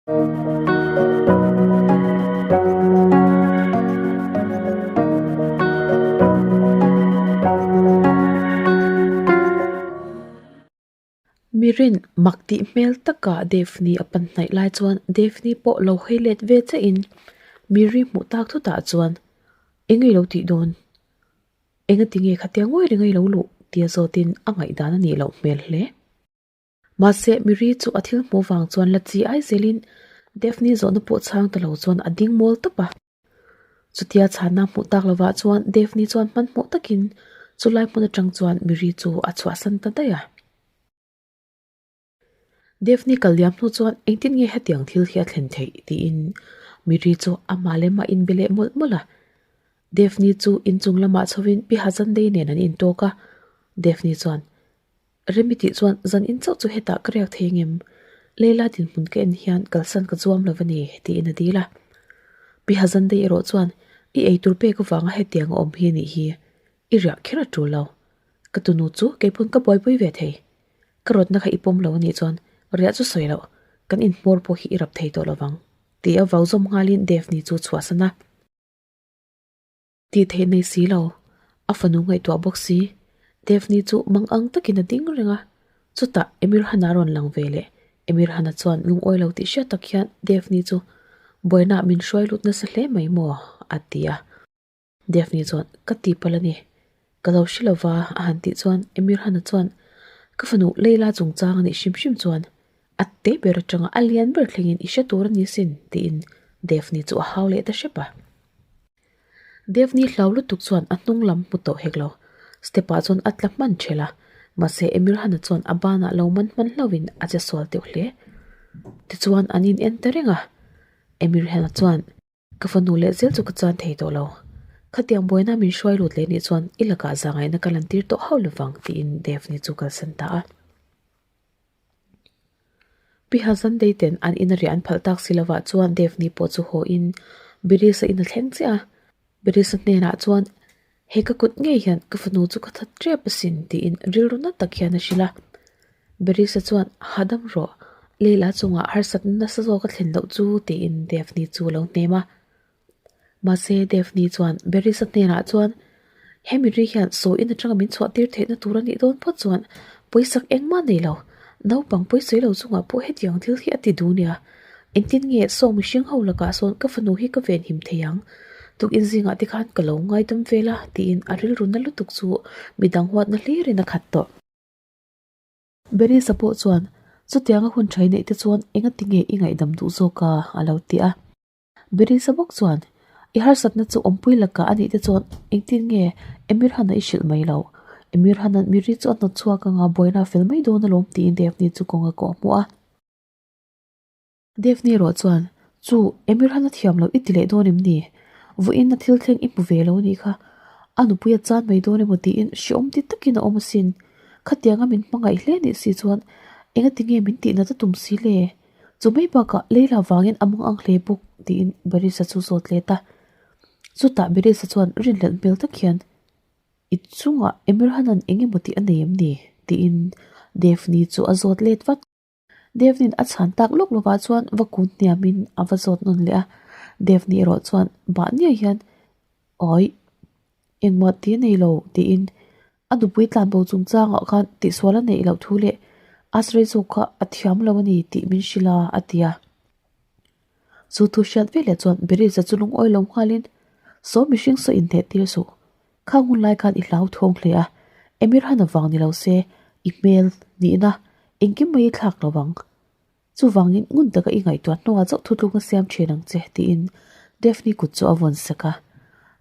Mirin mak tih hmel taka Daphne a pan hnaih lai chuan Daphne pawh lo hawi let ve che in Miri hmuh tak thutah chuan eng nge i lo tih dawn? Engati nge khatia ngawi reng a i lo luh? tia zawtin a ngaihdan a nih loh hmel hle. Mahse Miri chu a thil hmuh vang chuan la chi ai zelin Daphne zawhna pawh chhang ta lo chuan a ding mawl tawp a. Chutia chhanna hmuh tak lovah chuan Daphne chuan hmanhmawh takin chulai hmun atang chuan Miri chu a chhuahsan ta daih a. Daphne kal liam hnu chuan engtin nge hetiang thil hi a thlen theih tiin Miri chu amah leh mah inbe leh mawlh mawlh a. Daphne chu inchung lamah chhovin Pi Hazandei nen an intawk a. Daphne chuan, Remi tih chuan zan in chauh chu hetah ka riak thei ngem? Leila dinhmun ka en hian kalsan ka zuam lo a ni, tiin a dil a. Pi Hazandei erawh chuan, I eitur pek avanga hetiang a awm hi a nih hi, i riah kher a tul lo. Ka tunu chu keipawn ka buaipui ve thei. Ka rawtna kha i pawm lo a nih chuan riah chu sawi loh, kan inhmawr pawh hi i rap thei tawh lovang, tia vau zawm nghalin Daphne chu chhuahsan a. Tih theih nei si lo, a fanu ngaihtuah bawk si. Daphne chu mang ang takin a ding reng a, chutah Emir Hana rawn lang ve leh. Emir Hana chuan lungawi lo tih hriat tak hian Daphne chu buainaah min hruai lut nasa hle mai maw? a ti a. Daphne chuan ka ti palh a ni, ka lo hre lova a han tih chuan Emir Hana chuan ka fanu Leila chungchang a nih hrim hrim chuan a te ber atanga a lian ber thlengin i hre tur a ni sin tiin Daphne chu a hau leh ta hrep a. Devni hlau lutuk chuan a hnung lam hmu tawh hek lo. Step ah chuan a tla hman ṭhel a, mahse Emir Hana chuan a banah lo man hman hlauhin a che sual deuh hle. Tichuan an in en ta reng a, Emir Hana chuan, Ka fanu leh zel chu ka chan thei tawh lo. Khatiang buaina min hruai lut leh nih chuan i lakah zangaihna ka lan tir tawh hauh lovang tiin Devni chu kalsan ta a. Pi Hazandei ten an ina riah an phalh tak si lovah chuan Devni pawh chu haw in Birisa in a thleng chiah a, Birisa hnenah chuan He ka kut ngei hian ka fanu chu ka that tep asin tiin rilru na tak hian a hrilh a. Birisa chuan Hahdam rawh, Leila chungah harsatna nasa zawk a thlen loh chu tiin Devni chu a lo hnem a. Mahse Daphne chuan Berisa hnenah chuan Hemi ri hian sawi in atanga min chhuah tir theihna tur a nih dawn phawt chuan pawisak engmah nei lo, naupang pawisawi lo chungah pawh hetiang thil hi a ti duh nia. Engtin nge saw mihring ho lakah sawn ka fanu hi ka venhim thei ang? Tukin zingah te khan ka lo ngaidam vel a tiin a rilru na lutuk chu midang huatna hlirin a khat tawh. Berisa pawh chuan chutianga hun tha i neih te chuan engati nge i ngaihdam duh zawk a? a lo ti a. Berisa bawk chuan, I harsatna chu awmpui lakah a nih te chuan engtin nge Emir Hana i hrilh mai loh? Emir Hana'n Miri chu a hnawt chhuak anga buaina a fel mai dawn alawm tiin Daphne chu kawng a kawh hmuh a. Daphne erawh chuan, Chu, Emir Hana thiam loh i ti leh dawn em ni? Vawiin a thil thleng i hmu ve lo anih kha. A nupui a chan mai dawn emaw tiin hreawm ti takin a awm asin. Khatianga min hmangaih hle nih si chuan engati nge min tihna ta tum si le? Chu mai bakah Leila vangin a mang ang hle bawk tiin Barisa chu zawt let a. Chutah Barisa chuan rinhlelh hmel tak hian, I chungah Emir Hanan eng emaw tih a nei em ni? tiin Daphne chu a zawt let vat. Daphne-in a chhan tak lawk lovah chuan va kun hniamin a va zawt nawn leh a. Daphne erawh chuan mahniah hian, Awi, engmah tih a nei lo tiin A nupui tlanbo chungchangah khan tihsual a neih loh thu leh Asrei zawk kha a thiam lo a ni tih min hrilh a, a ti a. Chu thu hriat veleh chuan Berisa chu lungawi lo nghalin, Saw mihring saw inhneh tir suh. Khang hun lai khan i hlau thawng hle a, Emir han avang ni lo se, i hmel, nihna, engkim mai i thlak lo vang. Chuvangin ngun taka i ngaihtuah hnuah chauh thutlukna siam thin ang che, tiin Daphne kut chu a vawn sak a.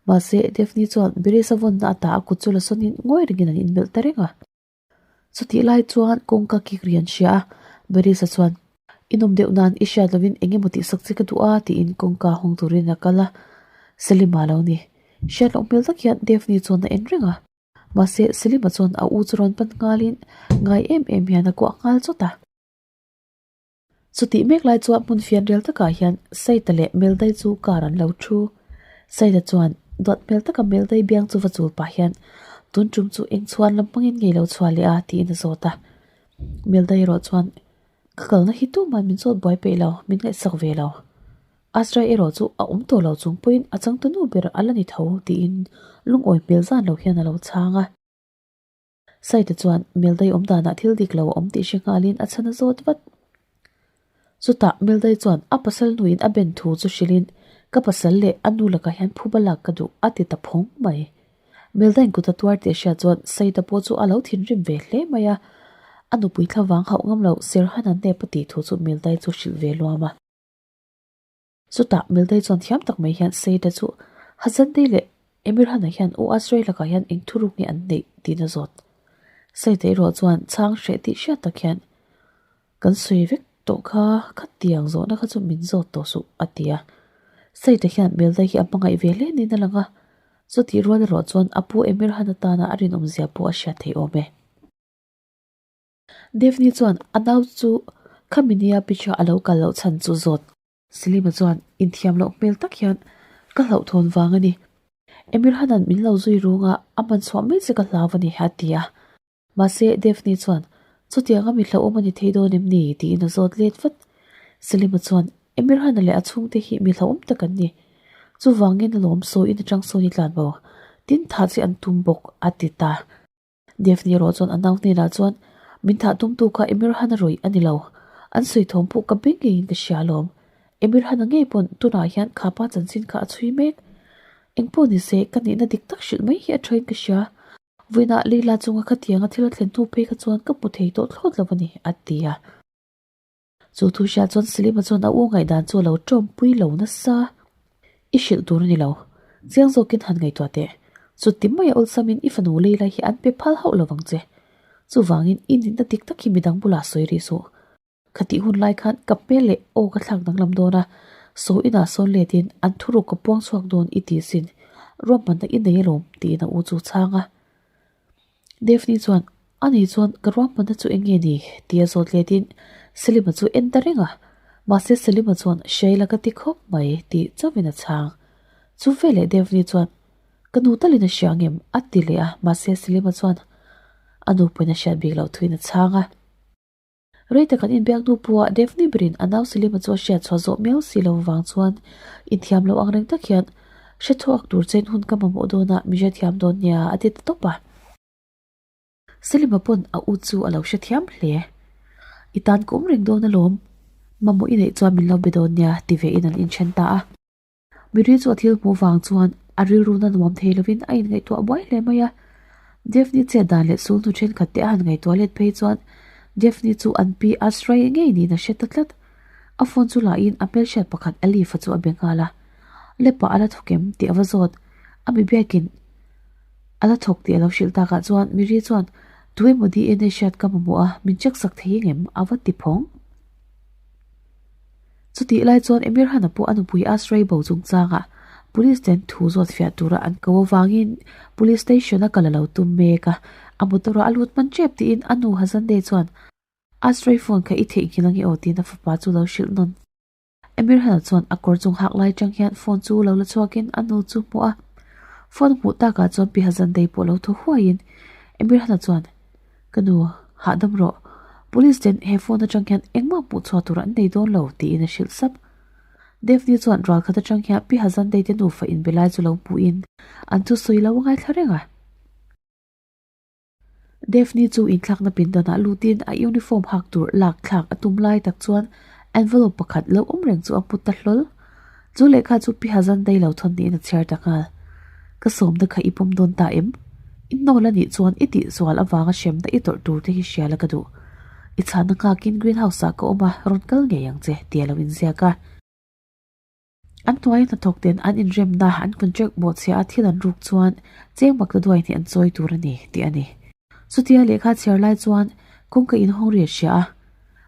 Mahse, Daphne chuan Beris a vawnna ata a kut chu la sawnin ngawi rengin an inmelh ta reng a. Chutih lai chuan kawngka kik ri an hria a, Beris-a chuan, I nawm deuh nan i hriat lovin eng emaw tihsak che ka duh a, tiin kawngka hawng turin a kal a. Selima lo ni. Hriat loh hmel tak hian Daphne chuan a en reng a. Mahse, Selima chuan a u chu rawn pan nghalin ngai em em hian a kuah nghal chawt a. Chutih mek lai chuan hmun fian rel takah hian Saita leh Meldai chu car an lo thu. Saita chuan dawt hmel taka Meldai biang chu va chul pah hian tun tum chu eng chhuan lam hmangin ngei lo chhuah leh a tiin a zawt a. Meldai erawh chuan. Ka kalna hi tuman min zawt buai peih lo, min ngaihsak ve lo. Azra erawh chu a awm tawh lo chung pawhin a changtunu ber a la ni tho tiin lungawi hmel zan lo hian a lo chhang a. Saite chuan Meldai awm danah thil dik lo a awm tih hre nghalin a chhan a zawt vat. Chutah Meldai chuan a pasal nuin a ben thu chu hrilhin ka pasal leh a nu lakah hian phuba lak ka duh a ti ta phawng mai. Meldai'n kut a tuar tih a hriat chuan Saita pawh chu a lo thinrim ve hle mai a, a nupui thlavang hauh ngam lo Serhana nep a tih thu chu Meldai chu hrilh ve luam a. Chutah Mildai chuan thiam tak mai hian Saida chu Hazandei leh Emirhana hian U Azrai lakah hian eng thuruk nge an neih tiin a zawt. Saida erawh chuan chhang hreh tih hriat tak hian Kan sawi vek tawh kha, khatiang zawhna kha chu min zawt tawh suh a ti a. Saida hian Mildai hi a hmangaih ve hle niin a lang a, chutih rual erawh chuan a pu Emirhana tana a rinawmzia pawh a hriat theih awm e. Devni chuan a nau chu khami nia picha a lo kal loh chhan chu zawt. Selima chuan inthiam loh hmel tak hian ka hlauhthawn vang a ni. Emir Hanan min lo zui rung a, a man chhuah mai che ka hlau a ni a ti a. Mahse Devni chuan chutianga mi hlauhawm a ni thei dawn em ni tiin a zawt let vat. Selima chuan Emir Hana leh a chhungte hi mi hlauhawm tak an ni. Chuvangin alawm sawiin atang sawn i tlan bo. Tin tha che an tum bawk a ti ta. Daphne erawh chuan a nau hnenah chuan, Min thah tumtu kha Emir Hana rawih a ni lo. An sawi thawm pawh ka beng ngeiin ka hria alawm. Emir Hana ngei pawn tunah hian kha pa chanchin kha a chhui mek. Engpawh ni se, ka nihna dik tak hrilh mai hi a thain ka hria. Vawiinah Leila chunga khatianga thil a thlen hnu phei kha chuan ka hmu thei tawh thlawt lo a ni, a ti a. Chu thu hriat chuan Selima chuan a u ngaihdan chu a lo tawmpui lo nasa. I hrilh tur a ni lo. Chiang zawkin han ngaihtuah teh. Chuti maia awlsamin i fanu Leila hi an pe phal hauh lo vang che. Chuvangin i nihna dik tak hi midang bulah sawi rih suh. Khatih hun lai khan ka hmel leh aw ka thlak danglam dawn a, saw inah sawn letin an thuruk ka puang chhuak dawn i ti sin. Ruahmanna i nei alawm tiin a u chu chhang a. Daphne chuan, Ani chuan ka ruahmanna chu eng nge ni? tia zawt letin Selima chu en ta reng a. Mahse Selima chuan Sheila ka ti khawp mai tih chauhin a chhang. Chu veleh Daphne chuan, Ka nu talin a hria angem? a ti leh a, mahse Selima chuan a nu pawhin a hriat bik loh thuin a chhang a. Rei tak an inbiak hnu pawha Daphne berin a nau Selima chu a hriat chhuah zawh miau si lo vang chuan inthiam lo ang reng tak hian hre chhuak tur chein hun ka mamawh dawn a, mi hrethiam dawn nia a ti ta tawp a. Selima pawn a u chu a lo hrethiam hle. I tan ka awm reng dawn alawm, mamawh i neih chuan min lo be dawn nia ti ve in an inthen ta a. Miri chu a thil hmuh vang chuan a rilruna nuam thei lovin a inngaihtuah buai hle mai a. Daphne chet dan leh sulhnu thenkhat te a han ngaihtuah let phei chuan Daphne chu an pi Asrai ngei niin a hre ta tlat. A phone chu lahin a hmelhriat pakhat Alif-a chu a be nghal a. Lepa a la thawk em tih a va zawt. A mi biakin a la thawk tih a lo hrilh takah chuan Miri chuan Tu emaw DNA hriat ka mamawh a, min check sak thei engem? a va ti phawng. Chutih lai chuan Emir Hana pawh a nupui Asrei bo chungchangah Police ten thu zawt fiah tura an ko avangin Police Station a kal a lo tum mek a, a motor ah a lut hman tep tiin a nu Hazandei chuan Asrei phone kha i theihnghilh ange aw tiin a fapa chu lo hrilh nawn. Emir Hana chuan a kawr chung hak lai tang hian phone chu lo la chhuakin a nu chu hmuh a, phone hmuh takah chuan Pi Hazandei pawh lo thaw huaiin Emir Hana chuan Ka nu, hahdam rawh. Police ten he phone atang hian engmah hmuh chhuah tur an nei dawn lo, tiin a hrilh sap. Daphne chuan ral khat atang hian Pi Hazandei te nufa inbe lai chu lo hmuhin an chu sawi lo a ngaithla reng a. Daphne chu inthlakna pindanah lutin a uniform hak tur lak thlak a tum lai tak chuan envelope pakhat lo awm reng chu a hmu ta hlawl. Chu lehkha chu Pi Hazandei lo thawn niin a chhiar ta nghal. Ka sawmna kha i pawm dawn ta em? I hnawl a nih chuan i tihzual avanga hremna i tawrh tur te hi hria la ka duh. I chhahna nghakin greenhouse ah ka awm a, rawn kal ngei ang che, ti a lo inziak a. An hnuaia hnathawk ten an inremna an contract bawhchhiah a thil an ruk chuan cheng mak ta duai hnih an chawi tur a ni, tih a ni. Chutia lehkha chhiar lai chuan kawngka inhawng ri a hria a,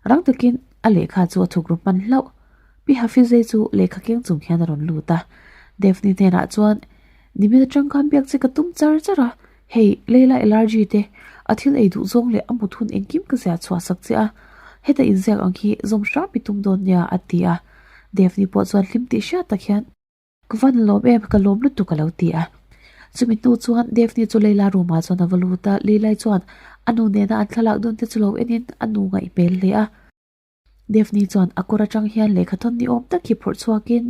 rang takin a lehkha chu a thuk ru hman hlauh. Pi Hafizei chu lehkha keng chung hian a rawn lut a, Daphne hnenah chuan, Nimin atang khan biak che ka tum char char a, hei Leila allergy te, a thil ei duh zawng leh a mut hun engkim ka ziah chhuah sak che a, heta inziak ang hi zawm hram i tum dawn nia a ti a. Daphne pawh chuan hlim tih hriat tak hian, Ka van lawm em, ka lawm lutuk a lo ti a. Chumi hnu chuan Daphne chu Leila room ah chuan a va lut a, Leilai chuan a nu nena an thlalak dun te chu lo enin a nu ngaih hmel hle a. Daphne chuan a kawr atang hian lehkha thawn ni awm tak hi phawrh chhuakin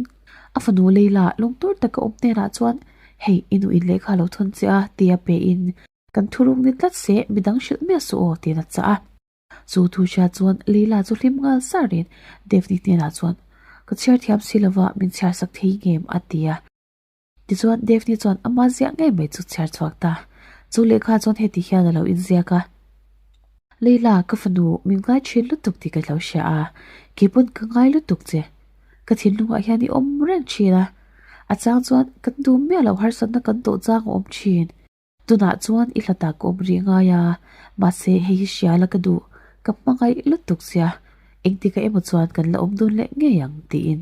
a fanu Leila lungtur taka awm hnenah chuan Hei i nu in lehkha a lo thawn che a tia pein kan thuruk ni tlat se midang hrilh miah suh aw tiin a chah a. Chu thu hria chuan Leila chu hlim nghal sarin Daphne hnenah chuan Ka chhiar thiam si lova min chhiar sak thei ngem a ti a. Tichuan Daphne chuan ama ziah ngei mai chu chhiar chhuak ta. Chu lehkha chuan heti hian a lo inziak a. Leila, ka fanu, min ngai thin lutuk tih ka lo hria a, keipawn ka ngai lutuk che. Ka thinlungah hian i awm reng thin a, a chang chuan kan duh miah loh harsatna kan tawh chang a awm thin. Tunah chuan i hlatah ka awm rih ngai a, mahse hei hi hria la ka duh, ka hmangaih lutuk sia, engtikah emaw chuan kan la awm dun leh ngei ang tiin.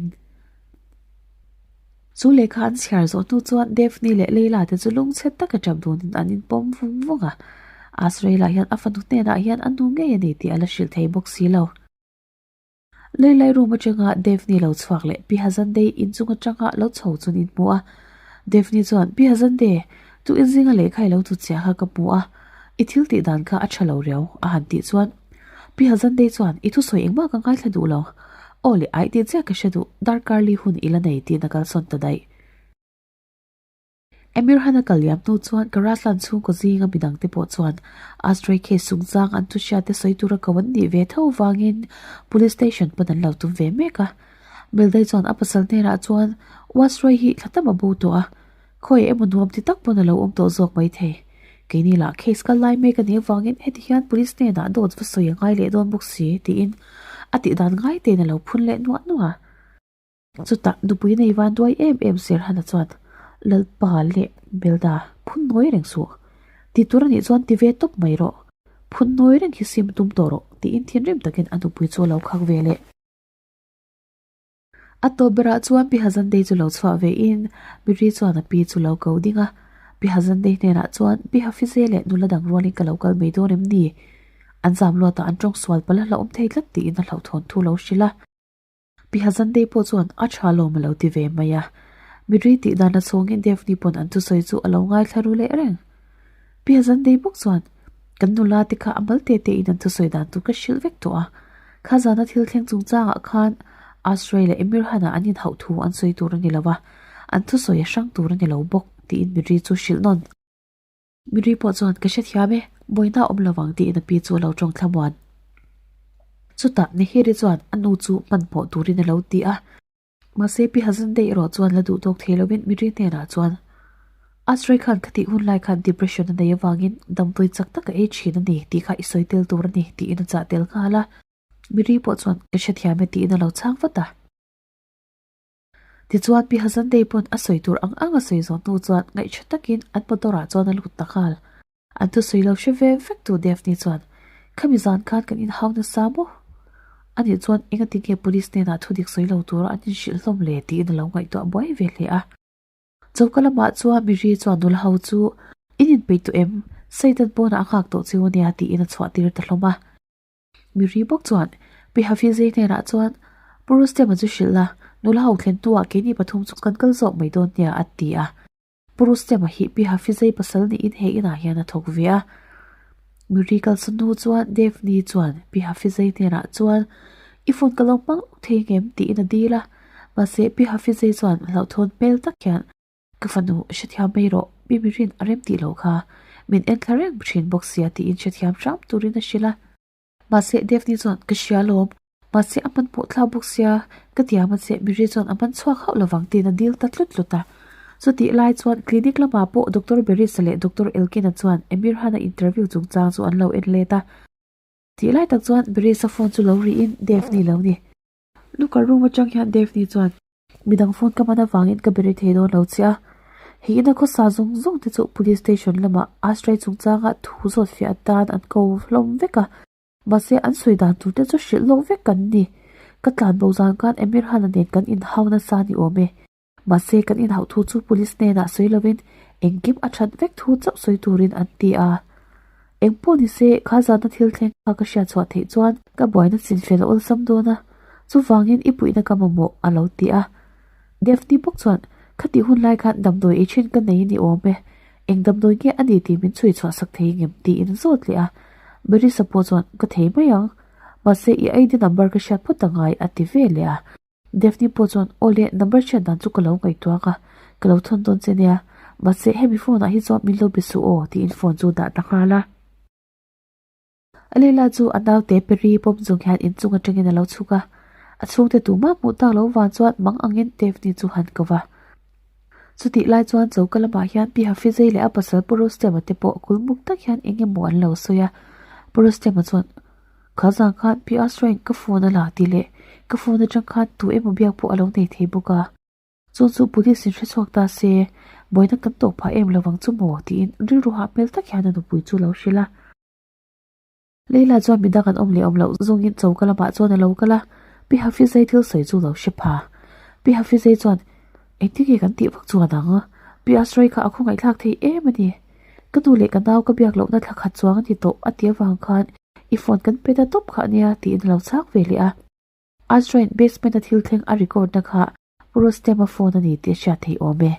Chu lehkha an chhiar zawh hnu chuan Daphne leh Leila te chu lungchhe taka tap dunin an inpawm vung vung a, Asrael-ah hian a fanu hnenah hian a nu ngei a ni tih a la hrilh thei bawk si lo. Leilai room atanga Daphne lo chhuak leh Pi Hazandei inchung atanga lo chho chun in hmu a. Daphne chuan, Pi Hazande, tu inzinga lehkha i lo tut chiah kha ka hmu a, i thil tih dan kha a tha lo riau, a han tih chuan Pi Hazandei chuan, I thusawi engmah ka ngaithla duh lo. Aw le, ai tih chiah ka hre duh, darkar li hun i la nei tiin a kalsawn ta daih. Emir Han a kal liam hnu chuan Karaslan chhungkaw zinga midang te pawh chuan Astray case chungchang an thuhriat te sawi tura ko an nih ve tho vangin Police Station pawn an lo tum ve mek a. Mildai chuan a pasal hnenah chuan Wasray hi thla tam a bo tawh a, khawi emaw nuam ti tak pawn a lo awm tawh zawk mai thei. Keini lah case kal lai mek a nih avangin heti hian Police hnenah dawt va sawi a ngai leh dawn bawk si tiin a tihdan ngai tein a lo phun leh nuah nuah a. Chutah nupui nei van duai em em Serhana chuan Lalpa leh Belda phun nawi reng suh. Ti tur anih chuan ti ve tawp mai rawh. Phun nawi reng hi sim tum tawh rawh tiin thinrim takin a nupui chu a lo khak ve leh. A tawp berah chuan Pi Hazandei chu lo chhuah ve in Miri chuan a pi chu lo ko ding a. Pi Hazandei hnenah chuan Pi Hafize leh nula dang rualin ka lo kal mai dawn em ni? An zam luatah an tawng sual palh a hlauhawm thei tlat tiin a hlauhthawn thu lo hrilh a. Pi Hazandei pawh chuan a tha lawm a lo ti ve mai a. Miri tih dan a chhawngin Daphne pawn an thusawi chu a lo ngaithla ru leh reng. Pi Hazandei bawk chuan, Kan nula te kha a mal te te in an thusawi dan tur ka hrilh vek tawh a. Kha zana thil thleng chungchangah khan Asray leh Emir Hana an inhauh thu an sawi tur a ni lo a, an thusawi a hrang tur a ni lo bawk, tiin Miri chu hrilh nawn. Miri pawh chuan ka hrethiam e, buaina a awm lo vang tiin a pi chu a lo tawng thlamuan. Chutah Nehiri chuan a nu chu hmanhmawh turin a lo ti a. Mahse Pi Hazandei erawh chuan la duh tawk thei lovin Miri hnenah chuan Asray khan ka tih hun lai khan depression a nei avangin damdawi chak tak a ei thin a ni tih kha i sawi tel tur a ni tiin a chah tel nghal a. Miri pawh chuan ka hrethiam e tiin a lo chhang vat a. Tichuan Pi Hazandei pawn a sawi tur ang ang a sawi zawh hnu chuan ngaihṭha takin an motor ah chuan a lut ta nghal. An thusawi lo hre ve vek tu Daphne chuan, Khami zan khan kan inhau nasa maw? Anih chuan engati nge police hnenah thudik sawi lo tura an inhrilh hlawm le tiin a lo ngaihtuah buai ve hle a. Choka lamah chuan Miri chuan nula ho chu in inpeih tawh em? Satan pawnah a nghak tawh cheu ania tiin a chhuah tir ta hlawm a. Miri bawk chuan Pi Hafizei hnenah chuan Pu Rustema chu hrilh la, nula ho thlen hnuah keini pathum chu kan kal zawk mai dawn nia a ti a. Pu Rustema hi Pi Hafizei pasal niin he inah hian a thawk ve a. Miri kalsan hnu chuan Devni chuan Pi Hafizei hnenah chuan I phone ka lo hmang lawk thei ngem tiin a dil a. Mahse Pi Hafizei chuan hlauhthawn hmel tak hian Ka fanu, hrethiam mai rawh, mi mirin a rem tih loh kha. Min en thla reng thin bawk sia tiin hrethiam hram turin a hrilh a. Mahse, Daphne chuan, Ka hria lawm. Mahse, a hman pawh thla bawk sia, ka tiam a che, miri chuan a man chhuak hauh lovang tiin a dil ta tlut tlut a. Chutih lai chuan clinic lamah pawh Doctor Beris-a leh Doctor Elkin-a chuan Emir Han-a interview chungchang chu an lo en let a. Tih lai tak chuan Beris-a phone chu lo rihin Daphne lo ni. Luka room atang hian Daphne chuan, Midang phone ka hman avangin ka beri thei dawn lo che a. Hei ina khawsa zawng zawng te chu police station lamah Ashtray chungchanga thu zawt fiah atan an ko hlawm vek a. Mahse an sawi dan tur te chu hrilh lawk vek kan ni. Ka tlan bo zan khan Emir Hana nen kan inhau nasa ni awm e. Mahse kan inhauh thu chu police hnenah sawi lovin engkim a that vek thu chauh sawi turin an ti a. Eng pawh ni se, kha zana thil thleng kha ka hriat chhuah theih chuan ka buaina chinfel a awlsam dawn a, chuvangin i puihna ka mamawh a lo ti a. Daphne bawk chuan, Khatih hun lai khan damdawi ei thin ka nei ni awm e, eng damdawi nge a ni tih min chhui chhuah sak thei ngem tiin a zawt leh a. Marisa pawh chuan, Ka thei mai ang. Mahse i ID number ka hriat phawt angai a ti ve leh a. Daphne pawh chuan aw le number hriat dan chu ka lo ngaihtuah a, ka lo thawn dawn che nia. Mahse hemi phone ah hi chuan min lo be suh aw tiin phone chu dah ta nghal a. A Leila chu a naute Peri pawm chung hian inchung atangin a lo chhuk a, a chhungte tumah hmuh tak lo vang chuan mang angin Daphne chu han ko va. Chutih lai chuan choka lamah hian Pi Hafizei leh a pasal Pu Rostema te pawh kulmuk tak hian eng emaw an lo sawi a. Pu Rostema chuan, Kha zan khan Pi Asrain ka phone a la tih leh ka phone atang khan tu emaw biak pawh a lo nei thei bawk a. Chu chu police in hre chhuak ta se, buaina kan tawh phah em lovang chu maw? tiin rilru hah hmel tak hian a nupui chu lo hrilh a. Leila chuan midang an awm leh awm loh zawngin choka lamah chuan a lo kal a, Pi Hafizei thil sawi chu lo hre pha. Pi Hafizei chuan, Engtin nge kan tih vak chuan ang? Pi Asrawi kha a khawngaihthlak thei em a ni. Ka nu leh ka nau ka biak lohna thla khat chuang a ni tawh a ti avang khan i phone kan pe ta tawp kha a nia tiin a lo chhak ve leh a. Asrawiin basement a thil thleng a record na kha Pu Rostema phone a ni tih a hriat theih awm e.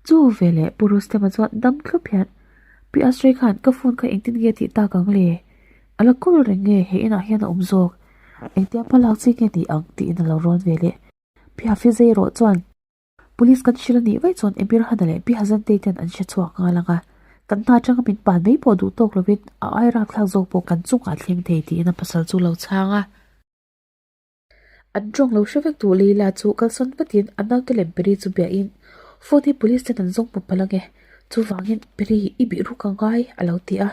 Chu veleh Pu Rostema chuan dam thlup hian, Pi Asrei khan ka phone kha engtin nge tih tak ang le? A la kawl reng nge he inah hian a awm zawk? Engtia hma lak chi nge ni ang? tiin a lo rawn veleh. Pi Hafizei erawh chuan, Police kan hrilh a nih vaih chuan Emir Hana leh Pi Hazantei ten an hre chhuak nghal ang a, kan hna atanga min pan mai pawh duh tawk lovin a ai rakthlak zawk pawh kan chungah thleng thei tiin a pasal chu lo chhang a. An tawng lo hre vek duh Leila chu kalsawn vatin a naute lem Peri chu biahin phone hi police ten an zawng hmu palh ange, chuvangin Peri i bih ruk ang ngai a lo ti a.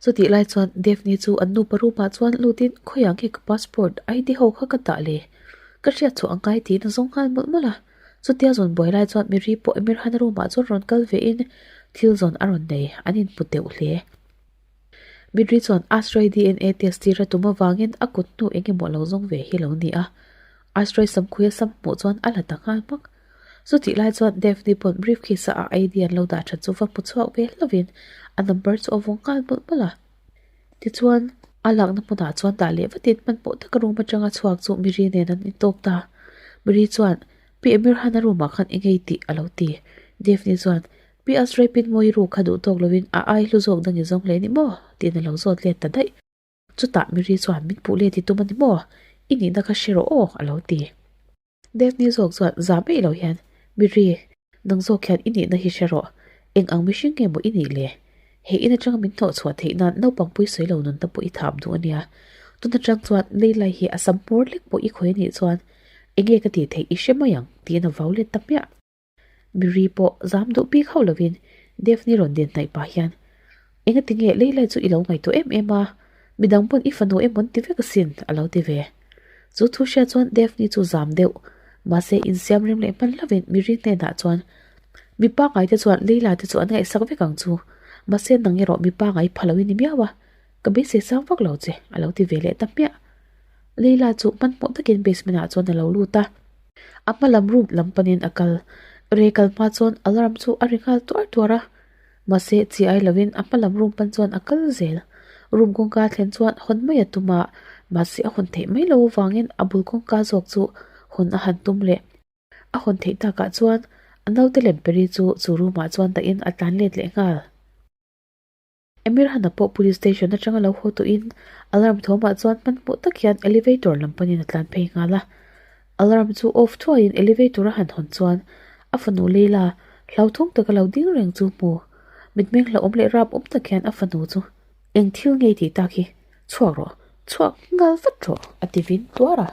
Chutih lai chuan Daphne chu an nupa room ah chuan lutin khawiah nge ka passport ID ho kha ka dah le? Ka hriat chhuah ang ngai tiin a zawng nghal mawlh mawlh a. Chutia zawn buai lai chuan Mary pawh Emir Hana room ah chuan rawn kal ve in thil zawn a rawn nei, an inhmu deuh hle. Mary chuan Astroy DNA test tir a tum avangin a kut hnu eng emaw lo zawng ve hi lo ni a. Astroy samkhuia sam hmuh chuan a la ta nghal hmak. Chutih lai chuan Daphne pawn briefcase a a ID an lo dah that chu va hmu chhuak ve hlauhin a number chu a vawng nghal mawlh mawlh a. Tichuan, a lakna hmunah chuan dah leh vatin hmanhmawh taka room atanga chhuak chu Miri nen an intawk ta. Miri chuan, Pi Amir Han a room ah khan eng ei tih a lo ti. Daphne chuan, Pi Asrei Pinmawi ru kha duh tawk lovin a ai hlu zawk dang i zawng hle ni maw? tiin a lo zawt let ta daih. Chutah Miri chuan min puh let i tum a ni maw? I nihna kha hre rawh aw a lo ti. Daphne zawk chuan za mai lo hian, Miri, nang zawk hian i nihna hi hre rawh. Eng ang mihring nge maw i nih le? He in atanga min hnawh chhuah theih nan naupang pui sawi lo nunna pawh i thap duh a nia. Tun atang chuan Leilai hi a sam hmawr lek pawh i khawi a nih chuan eng nge ka tih theih i hre mai ang tiin a vau let ta hmiah. Miri pawh zam duh bik hauh lovin Daphne rawn din hnaih pah hian, Engati nge Leilai chu i lo ngaihtuah em em a, midang pawn i fanu emaw an ti vek asin a lo ti ve. Chu thu hria chuan Daphne chu zam deuh, mahse insiam rem leh hman lovin Miri hnenah chuan, Mi pangngai te chuan Leila te chu an ngaihsak vek ang chu, mahse nang erawh mi pangngai pha loin i miau a, ka beisei sang vak lo che a lo ti ve leh ta hmiah. Leila chu hmanhmawh takin basement ah chuan a lo lut a. A hma lam room lam panin a kal. Rei kal hma chuan alarm chu a ri nghal tuar tuar a. Mahse chi ai lovin a hma lam room pan chuan a kal zel. Room kawngka thlen chuan hawn mai a tum a, mahse a hawn theih mai lo avangin a bul kawngka zawk chu hawn a han tum leh. A hawn theih takah chuan a naute lem peri chu chu room ah chuan dahin a tlan let leh nghal. Emir Hana pawh police station atanga lo haw tawhin alarm thawmah chuan hmanhmawh tak hian elevator lam panin a tlan phei nghal a. Alarm chu off thuaiin elevator a han hawn chuan a fanu Leila hlauthawng taka lo ding reng chu hmu. Mitmeng hlauhawm leh rap awm tak hian a fanu chu eng thil ngei tih tak hi chhuak rawh, chhuak nghal vat rawh a ti vin tuar a.